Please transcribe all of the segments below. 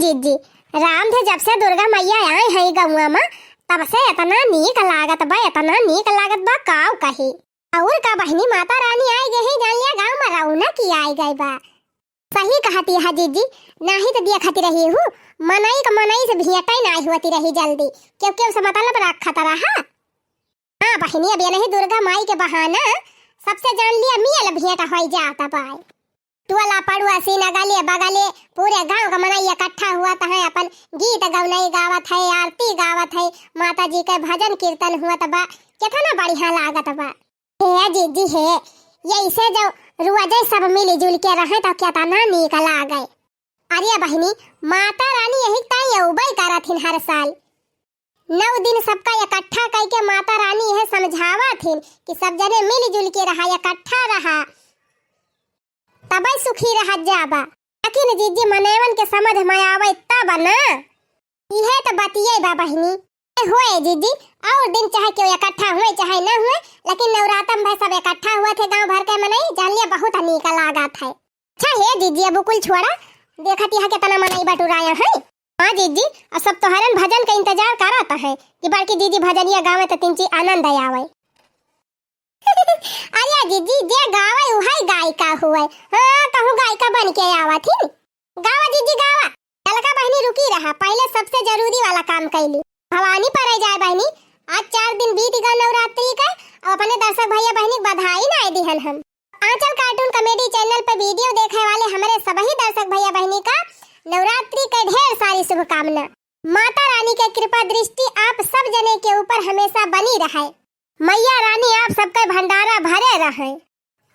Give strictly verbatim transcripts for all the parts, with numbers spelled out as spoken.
जिज्जी, राम धे जब से दुर्गा मैया आए हैं गौवा मा, तब से एतना नीक लागत बा, एतना नीक लागत बा, काउ कही। अउर का बहिनी, माता रानी आइ गइ ही, जान लिया गाँव मा रौनक ही आइ गइ बा। सही कहति हा जिज्जी, नाहीं त देखति रहिउ, मनई क मनई से भेंटइ नाहीं होति रही जल्दी, केउ केउ से मतलब रखत रहा। हाँ बहिनी, अब यनही दुर्गा माई के बहाना सबसे जान लिया मेल भेंट होइ जात बाय। टोला पड़ोसी, अगले बगले, पूरे गाँव क मनई इकट्ठा होत है, अपन गीत गौनई गावत है, आरती गावत है, माता जी क भजन कीर्तन होत बा, केतना बढ़िया लागत बा। हे जिज्जी हे, यइसे जउ रोजइ सब मिलि जुलि के रहइ तउ केतना नीक लागइ। अरे बहिनी, माता रानी यही ताईं अउबइ करत हिन हर साल। नौ दिन सबका इकट्ठा कइके माता रानी यह समझावत हिन कि सब जने मिलि जुलि के रहा, इकट्ठा रहा, तबइ सुखी रहत जाबा। लेकिन जिज्जी, मनइवन के समझ मा आवइ तब न। इहे त बतिये बा बहिनी। ए, होए जिज्जी, अउर दिन चाहे केउ इकट्ठा हुए चाहे न हुए, लेकिन नवरातम भए सब इकट्ठा हुए थे गाँव भर के मनई, जान लिया बहुत नीक लागत है। अच्छा हे जिज्जी, अब कुल छोड़ा, देखत यहाँ केतना मनई बटुराया है। हाँ जिज्जी, अब सब तोहरन भजन क इंतजार करत है कि बड़की जिज्जी भजनिया गावे त तिनची आनंद आवइ। अरे जिज्जी, जे गावइ उहइ गायिका हुवइ। हाँ, कहूँ गायिका बनिके आवत ही। गावा जिज्जी गावा। ललका बहिनी रुकी रहा, पहिले सबसे जरूरी वाला काम कइली। भवानी परे जाए बहिनी, आज चार दिन बीति गा नवरात्रि क, अउ अपने दर्शक भइया बहिनी क बधाई नाहीं दिहन हम। आँचल cartoon comedy channel पे video देखइ वाले हमरे सबही दर्शक भइया बहिनी क नवरात्रि क ढेर सारी शुभकामना। माता रानी क कृपा दृष्टि आप सब जने के ऊपर हमेशा बनी रहइ। मइया रानी आप सबके भंडारा भरे रहइ।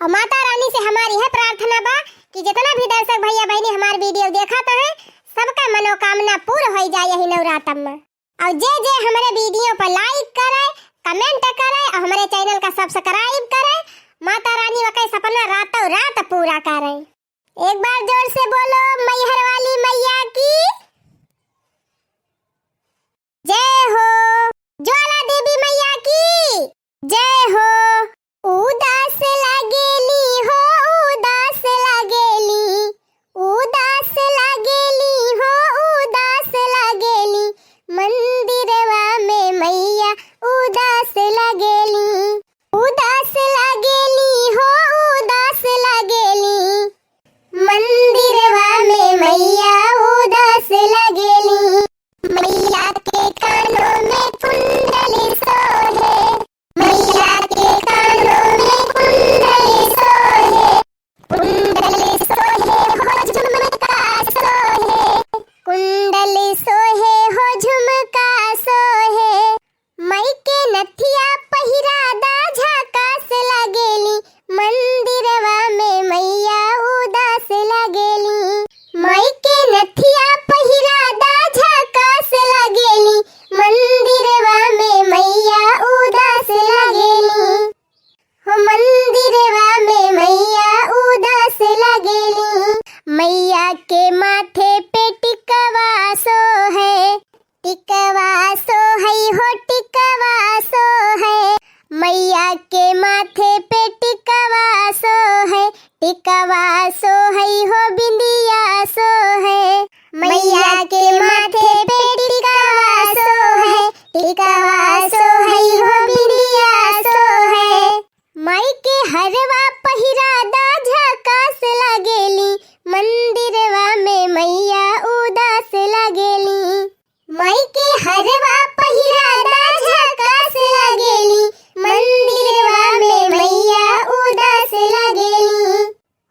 अउ माता रानी से हमार यह प्रार्थना बा कि जेतना भी दर्शक भइया बहिनी हमार video देखत हैं, सबका मनोकामना पूर होइ जाए यही नवरातम मा। अउ जे जे हमरे video पर like करइ, comment करइ अउ हमरे channel क subscribe करइ, माता रानी वके सपना रातों रात पूरा करइ। एक बार जोर से बोलो, मैहर वाली मइया की जय हो, ज्वाला देवी मइया की जय हो। उदास लागेली हो, उदास लागेली, उदास लागेली हो, उदास लागेली, मंदिरवा में मइया उदास लागेली। उदास लागेली हो, उदास लागेली, मंदिरवा में मइया उदास लागेली। मइया के कानों में कुंडल सोहे, मइया के कानों में कुंडल सोहे, कुंडल सोहे हो झुमका सोहे, कुंडल सोहे हो झुमका सोहे। माई के नथिया पहिरा दा झकास लागेली, मंदिरवा में मइया उदास लागेली। माई के नथिया पहिरा दा झकास लागेली, मंदिरवा में मइया उदास लागेली। हो मंदिरवा में मइया उदास लागेली। मइया के माथे पे टिकवा सोहे, टिकवा सोहइ हो, टिकवा सोहे। मइया के माथे पे टिकवा सोहे, टिकवा सोहइ हो, बिंदिया सोहे। मइया के माथे पे टिकवा सोहे, टिकवा सोहइ हो, बिंदिया सोहे। माई के हरवा पहिरा दा झकास लागेली, मंदिरवा में मइया उदास लागेली। माई के हरवा पहिरा दा झकास लागेली, मंदिरवा में मइया उदास लागेली।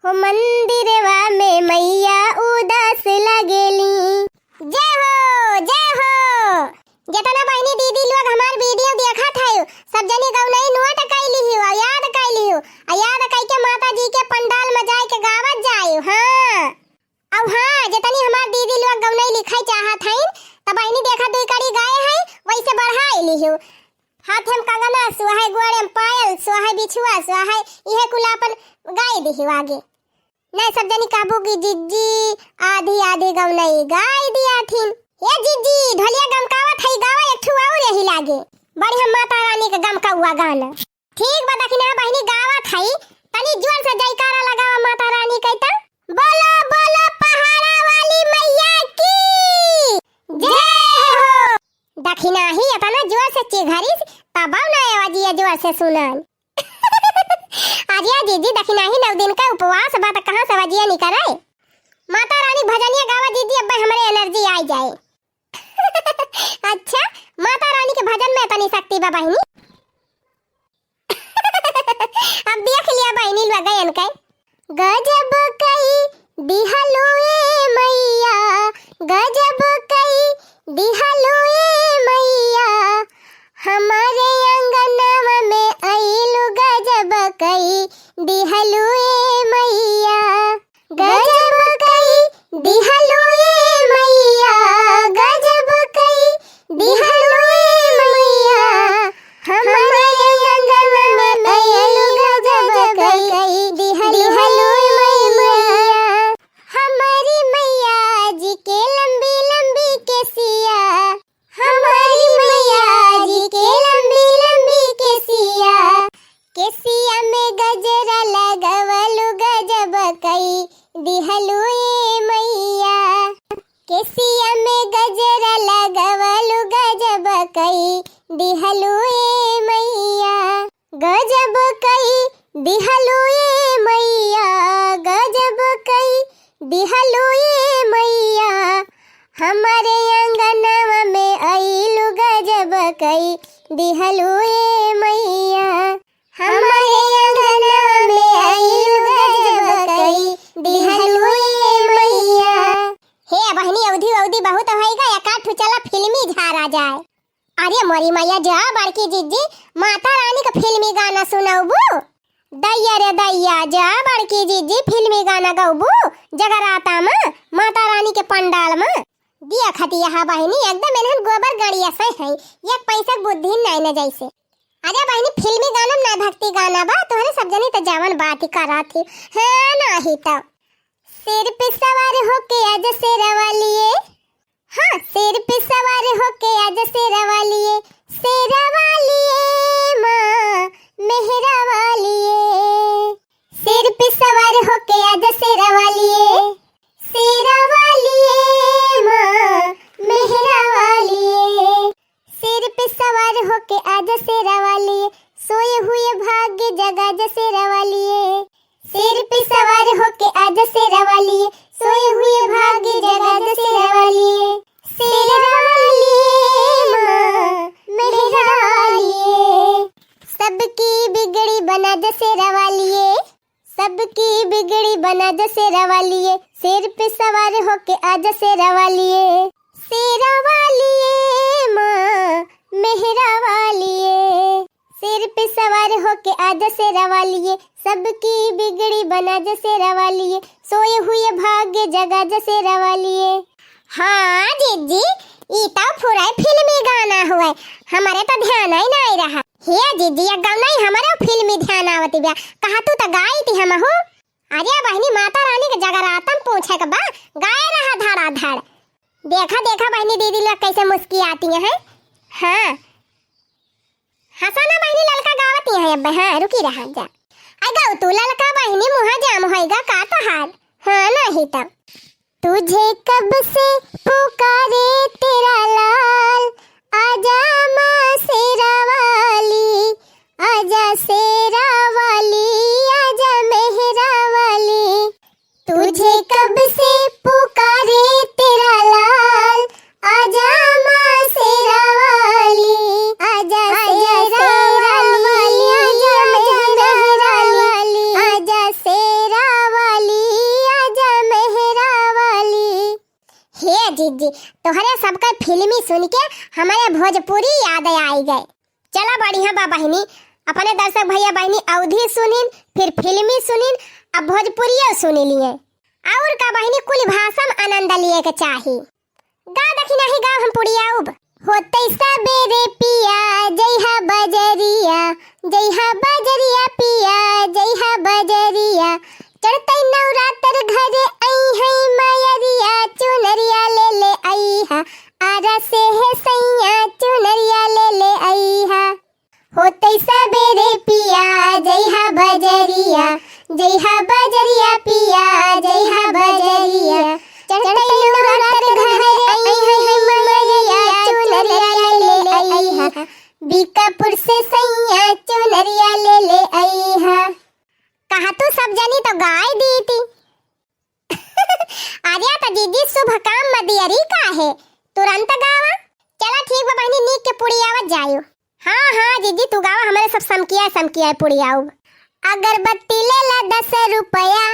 हो मंदिरवा में मइया उदास लागेली। जय हो, जय हो। जेतना बहिनी दीदी लोग हमार video देखत हइउ, सब जनी गौनई note कइ लिहिउ अउ याद कइ लिहिउ, अउ याद कइके माता जी के पंडाल मा जाइके गावत जाइउ। हाँ। अउ हाँ, जेतनी हमार दीदी लोग गौनई लिखइ चाहत हइन, त बहिनी देखा दुइ कड़ी गाए हई, वइसे बढ़ाइ लिहिउ। हाथ में कंगना सोहइ, गोड़ में पायल सोहइ, बिछुआ सोहइ, इहे कुल आपन गाइ दिहिउ आगे। नहीं सब जनी कहबू कि जिज्जी आधी आधी गौनई गाइ दियाथिन। ए जिज्जी, ढोलिया गमकावत हई, गावा एक ठू अउर यही लागे। बड़ी हम माता रानी क गमकउआ गाना। ठीक बा, दखिनहा बहिनी गावत हई, तनी जोर से जयकारा लगावा माता रानी क त। बोलो, बोलो पहाड़ा वाली मइया की। से सुनान। अरे जीजी, दखिनाही नौ दिन का उपवास बा, त कहाँ से वजिया निकरे? माता रानी भजनिया गावा जीजी, अब्बे हमरे energy आई जाए। अच्छा, माता रानी के भजन में इतनी शक्ति बा बहिनी। अब देख लिया बहिनी लोगन के। गजब कई दिहलु ए मैया, गजब कई दिहलु ए मैया, हमरे अंगनवा में अइलु गजब कई दिहलु ए मैया। गजब कई दिहलु ए मैया, गजब कई दिहलु ए मैया, हमरे अंगनवा में अइलु गजब कई दिहलु ए मैया। हमरी मैया जी के लंबी लंबी केसिया, हमरी मैया जी के लंबी लंबी केसिया, केसिया में गजरा लगवलु गजब कई दिहलु ए मैया। केसिया में गजरा लगवलु गजब कई दिहलु ए मैया। गजब कई दिहलु ए मैया, गजब कई दिहलु ए मैया, हमरे अंगनवा में अइलु गजब कई दिहलु ए मैया, हमरे अंगनवा में अइलु गजब कई दिहलु ए मैया। हे बहिनी, अवधी अवधी बहुत होइगा, एकाध ठो चला फिल्मी झारा जाए। अरे मोरी मैया, जा बड़की जीजी, माता रानी का फिल्मी गाना सुनउबू। दैया रे दैया, जा बड़की जीजी, फिल्मी गाना गउबू जगराता में, माता रानी के पंडाल में। दिया खतिया हा बहिनी, एकदम एनहन गोबर गड़िया से है, एक पैसा बुद्धि नाई न जैसे। अरे बहिनी, फिल्मी गाना ना भक्ति गाना बा, तोहरे सब जनी त जवन बात ही करत ही। हाँ, नाही त। शेर पे सवार होके आजा शेरा वाली ए, हाँ, शेर पे सवार होके आजा शेरा वाली ए, शेरा वाली ए माँ, मेहरा वाली ए। शेर पे सवार होके आजा शेरा वाली ए, शेरा वाली ए माँ, मेहरा वाली ए। शेर पे सवार होके आजा शेरा वाली ए, सोए हुए भाग्य जगा जा शेरा वाली ए। शेर पे सवार होके आजा शेरा वाली ए, सोए हुए भाग्य जगा जा शेरा वाली ए। शेरा वाली ए माँ, मेहरा वाली ए। सबकी बिगड़ी बना जा शेरा वाली ए, सबकी बिगड़ी बना जा शेरा वाली ए, शेर पे सवार होके आजा शेरा वाली ए। शेरा वाली ए माँ, मेहरा वाली ए। शेर पे सवार होके आजा शेरा वाली ए, सबकी बिगड़ी बना जा शेरा वाली ए, सोए हुए भाग्य जगा जा शेरा वाली ए। हाँ जीजी, ई तो पूरा फिल्मी गाना हुए, हमरे तो ध्यान ही नाई रहा। हे जीजी, ये गाना ही हमरे फिल्मी ध्यान आवत बा, कहा तू तो गाई थी हमहू। अरे बहिनी, माता रानी के जगरातन पूछे के बा, गाए रहा धड़ाधड़। देखा, देखा बहिनी, दीदी लोग कैसे मुस्कियाती हैं। हाँ, हंसा ना बहिनी, ललका गावती हैं अब। हाँ, रुकी रहा जा। आ गाओ तू ललका बहिनी, मुँह जाम होइगा का तोहार? हाँ, नाही तब। तुझे कब से पुकारे तेरा लाल, आजा माँ शेरा वाली, आजा शेरा वाली, आजा मेहरा वाली। तुझे कब से पुकारे तेरा लाल, आजा माँ शेरा वाली, आजा शेरा वाली, आजा मेहरा वाली, आजा शेरा वाली, आजा मेहरा वाली। हे जीजी, तोहरे सबका फिल्मी सुन के हमारे भोजपुरी याद आई गए। चला बढ़िया बा बहिनी, अपने दर्शक भैया बहिनी अवधी सुनिन, फिर फिल्मी सुनिन, अब भोजपुरियो सुनि लिए। और का बहिनी, कुल भाषा में आनंद लिए के चाही। गा दखिनाही गाँव हम पुड़िया उब। होते सबेरे पिया जइहा बजरिया, जइहा बजरिया पिया, जइहा बजरिया। चढ़ते नवरात्र घरे अइहैं मयरिया, चुनरिया ले ले अइहा, आरा से हे सैया चुनरिया ले ले अइहा। होते सबेरे पिया जइहा बजरिया, जइहा बजरिया पिया, जइहा बजरिया। चढ़ते नवरात्र घरे अइहैं मयरिया, चुनरिया ले ले अइहा। अंबिकापुर से सैया चुनरिया ले ले अइहा। कहा तू सब जनी तो गाय दी थी। अरे तो जीजी शुभ काम में दियरी का है, तुरंत गावा। चला ठीक बा बहिनी, नीक के पुड़ियावत जायो। हाँ हाँ जीजी तू गावा, हमरे सब समकिया समकिया पुड़ियाऊ। अगरबत्ती लेला दस रुपया,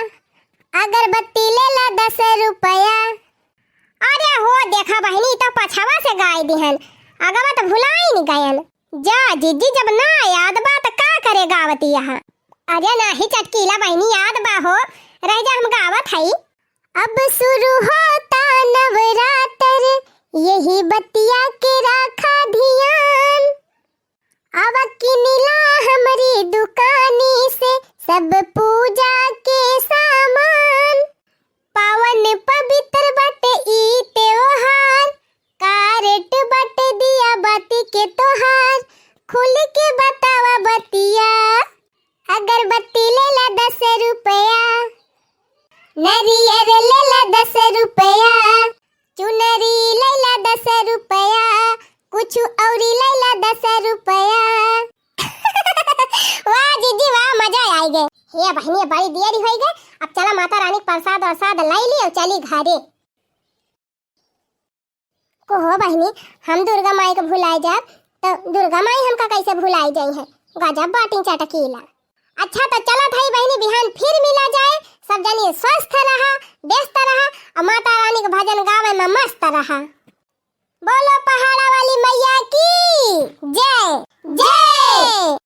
अगरबत्ती लेला दस रुपया। अरे हो देखा बहिनी, तो पछवा से गाय दिहन, अगवा तो भुलाई नहीं गयन। जा जीजी, जब ना याद बा त का करे गावती यहाँ। अरे नाही चटकीला बहिनी, याद बा हो, रह जा हम गावत हई। अब शुरू होता नवरात्र, यही बतिया के राखा ध्यान। आवा किनिला हमरी दुकानी से सब पूजा के सामान। पावन पवित्र बाटे ई त्योहार, कारट बाटे दिया बाती के तोहार, खुल के बतावा बतिया। अगरबत्ती लेला दस रुपया, नरियर लेला दस रुपया, चुनरी लेला दस रुपया, कुछ औरी लेला दस रुपया। वाह जीजी वाह, मजा आई गए। हे बहिनी, बड़ी देरी होई गए, अब चला माता रानी के प्रसाद वरसाद लाई ली और चली घरे। को हो बहिनी, हम दुर्गा माई के भुलाई जाब, तो दुर्गा माई हमका कैसे भुलाई जाई है? गजब बाटी चटकीला। अच्छा, तो चलत हई बहिनी, बिहान फिर मिला जाए। सब जनी स्वस्थ रहा, व्यस्त रहा, और माता रानी के भजन गावे में मस्त रहा। बोलो पहाड़ा वाली मैया की जय, जय।